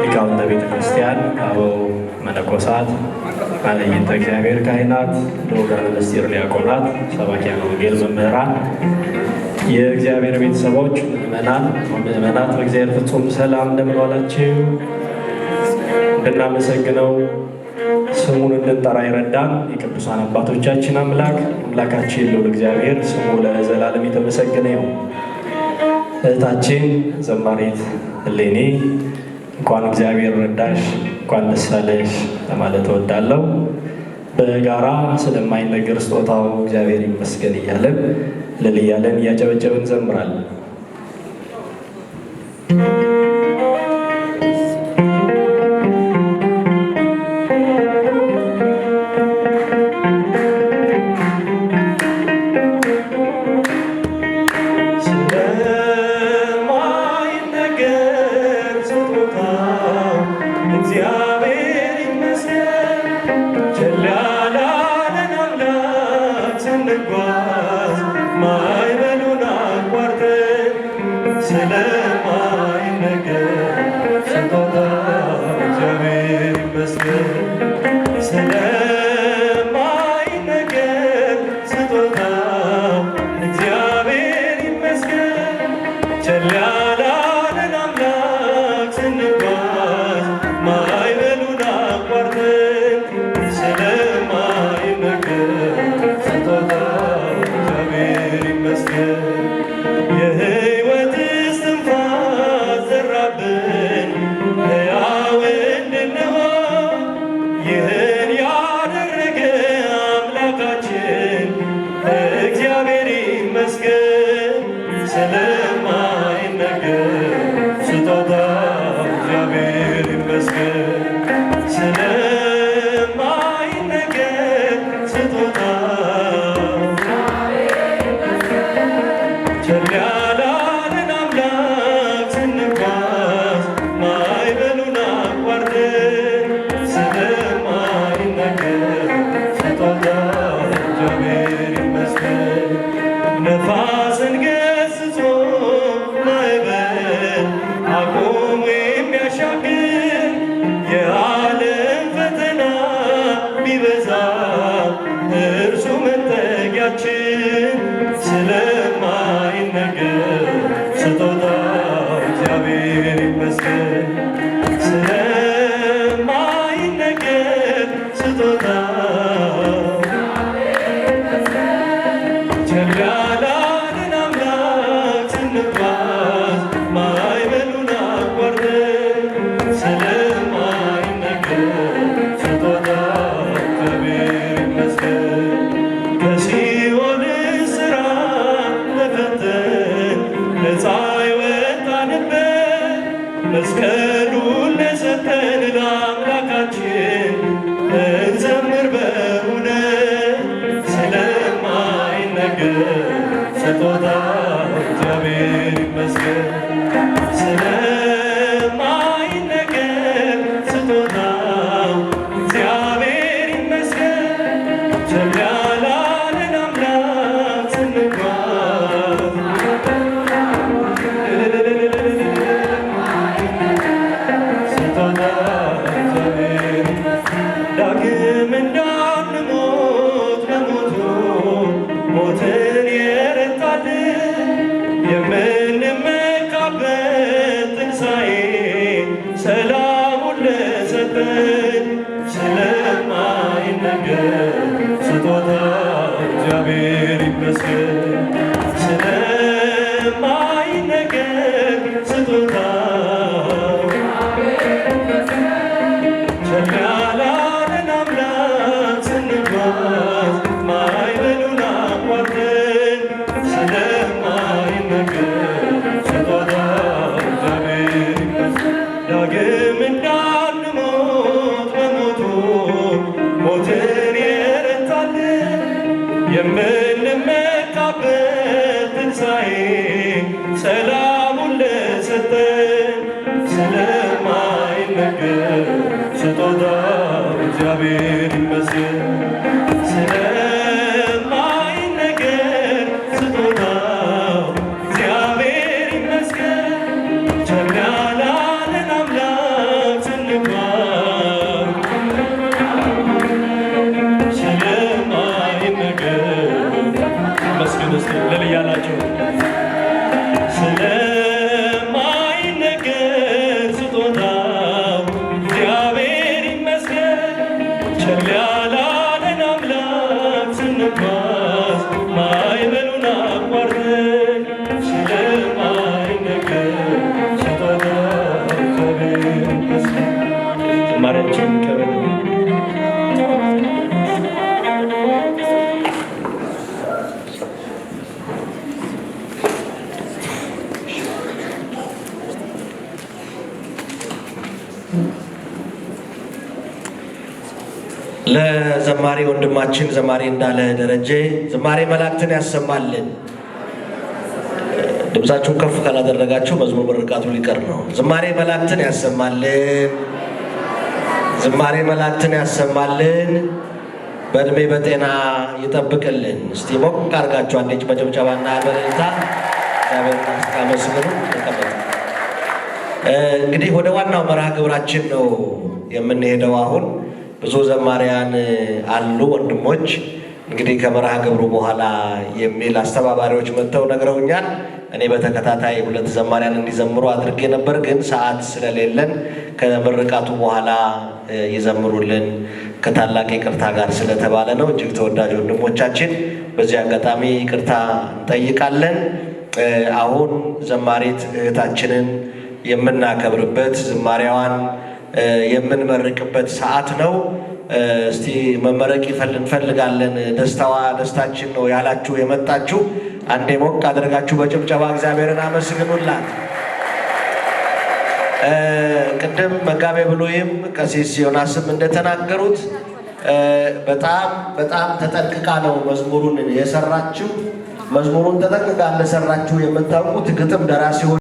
ሊቃውንተ ቤተ ክርስቲያን፣ አበው መነኮሳት፣ አለይንተ እግዚአብሔር ካህናት፣ ልዑካነ ምስጢር ዲያቆናት፣ ሰባኪያነ ወንጌል መምህራን፣ የእግዚአብሔር ቤተሰቦች፣ ምእመናን፣ ምእመናት፣ በእግዚአብሔር ፍጹም ሰላም እንደምን ዋላችሁ? እንድናመሰግነው ስሙን እንድንጠራ ይረዳን የቅዱሳን አባቶቻችን አምላክ አምላካችን ልዑል እግዚአብሔር ስሙ ለዘላለም የተመሰገነ ይሁን። እህታችን ዘማሪት እሌኒ፣ እንኳን እግዚአብሔር ረዳሽ፣ እንኳን ደስ አለሽ ለማለት እወዳለሁ። በጋራ ስለማይነገር ስጦታው እግዚአብሔር ይመስገን እያለን፣ እልል እያለን፣ እያጨበጨብን እንዘምራለን። ስለማይነገር ስጦታው እግዚአብሔር ይመስገን። ቸል ያላለን አምላክ፣ ስንጓዝ ማዕበሉን አቋርጠን፣ ስለማይነገር ስጦታው እግዚአብሔር ይመስገን። ስለማይነገር ስጦታው እግዚአብሔር ይመስገን። ቸል ያላለን አምላክ፣ ስንጓዝ ማዕበሉን አቋርጠን፣ ስለማይነገር ስጦታው እግዚአብሔር ይመስገን። የሕይወት እስትንፋስ ዘራብን ሕያው እንድንሆን፣ ይህን ያደረገ አምላካችን እግዚአብሔር ይመስገን። ስለማይነገር ስጦታው እግዚአብሔር ይመስገን። ስለማይነገር ስጦታው፣ ቸል ያላለን አምላክ፣ ስንጓዝ ማዕበሉን አቋርጠን፣ ስለማይነገር ስጦታው እግዚአብሔር ይመስገን። ነፋስን ገስጾ ማዕበል አቁሞ የሚያሻግር፣ የዓለም ፈተና ቢበዛ እርሱ መጠጊያችን፣ ስለማይነገር ስጦታው እግዚአብሔር ይመስገን። ስለማይነገር ስጦታው፣ ቸል ያላለን አምላክ፣ ስንጓዝ ማዕበሉን አቋርጠን፣ ስለማይነገር ስጦታው እግዚአብሔር ይመስገን። ከሲኦል እስራት ተፈተን ነፃ የወጣንበት፣ መስቀሉን ለሰጠን ለአምላካችን እንዘምር በእውነት። ስለማይነገር ስጦታው እግዚአብሔር ይመስገን። ስለማይነገር ስጦታው እግዚአብሔር ይመስገን። ቸል ያላለን አምላክ፣ ስንጓዝ ስጦታው እግዚአብሔር፣ ዳግም እንዳንሞት በሞቱ ሞትን የረታልን፣ የምንመካበት ትንሣኤ ሰላሙን ለሰጠን፣ ስለማይነገር ስጦታው እግዚአብሔር ይመስገን። ስለማይነገር ስጦታው፣ ቸል ያላለን አምላክ፣ ስንጓዝ ማዕበሉን አቋርጠን፣ ስለማይነገር ስጦታው እግዚአብሔር ይመስገን። ዳግም እንዳንሞት በሞቱ ሞትን የረታልን፣ የምንመካበት ትንሣኤ ሰላሙን ለሰጠን፣ ስለማይነገር ስጦታው እግዚአብሔር ይመስገን። ስለማይነገር ስጦታው እስቲ እልል እያላችሁ። ስለማይነገር ስጦታው እግዚአብሔር ይመስገን፣ ቸል ያላለን አምላክ ስንጓዝ ማዕበሉን አቋርጠን። ስለማይነገር ስጦታው እግዚአብሔር ይመስገን። ዝማሬያችን ይቀበል። ለዘማሪ ወንድማችን ዘማሪ እንዳለ ደረጀ ዝማሬ መላእክትን ያሰማልን። ድምፃችሁን ከፍ ካላደረጋችሁ መዝሙር ምርቃቱ ሊቀር ነው። ዝማሬ መላእክትን ያሰማልን። ዝማሬ መላእክትን ያሰማልን። በእድሜ በጤና ይጠብቅልን። እስቲ ሞቅ አድርጋችሁ አንዴ በጭብጨባና በእልልታ እግዚአብሔርን አመስግኑ። ተቀመጡ። እንግዲህ ወደ ዋናው መርሃ ግብራችን ነው የምንሄደው። አሁን ብዙ ዘማሪያን አሉ ወንድሞች። እንግዲህ ከመርሃ ግብሩ በኋላ የሚል አስተባባሪዎች መጥተው ነግረውኛል። እኔ በተከታታይ ሁለት ዘማሪያን እንዲዘምሩ አድርጌ ነበር፣ ግን ሰዓት ስለሌለን ከምርቃቱ በኋላ ይዘምሩልን ከታላቅ ይቅርታ ጋር ስለተባለ ነው። እጅግ ተወዳጅ ወንድሞቻችን በዚህ አጋጣሚ ይቅርታ እንጠይቃለን። አሁን ዘማሪት እህታችንን የምናከብርበት፣ ዝማሬዋን የምንመርቅበት ሰዓት ነው። እስቲ መመረቅ እንፈልጋለን፣ ደስታዋ ደስታችን ነው ያላችሁ የመጣችሁ አንዴ ሞቅ አድርጋችሁ በጭብጨባ እግዚአብሔርን አመስግኑላት። ቅድም መጋቤ ብሉይም ቀሲስ ዮናስም እንደተናገሩት በጣም በጣም ተጠንቅቃ ነው መዝሙሩን የሰራችው። መዝሙሩን ተጠንቅቃ እንደሰራችው የምታውቁት ግጥም ደራሲዎች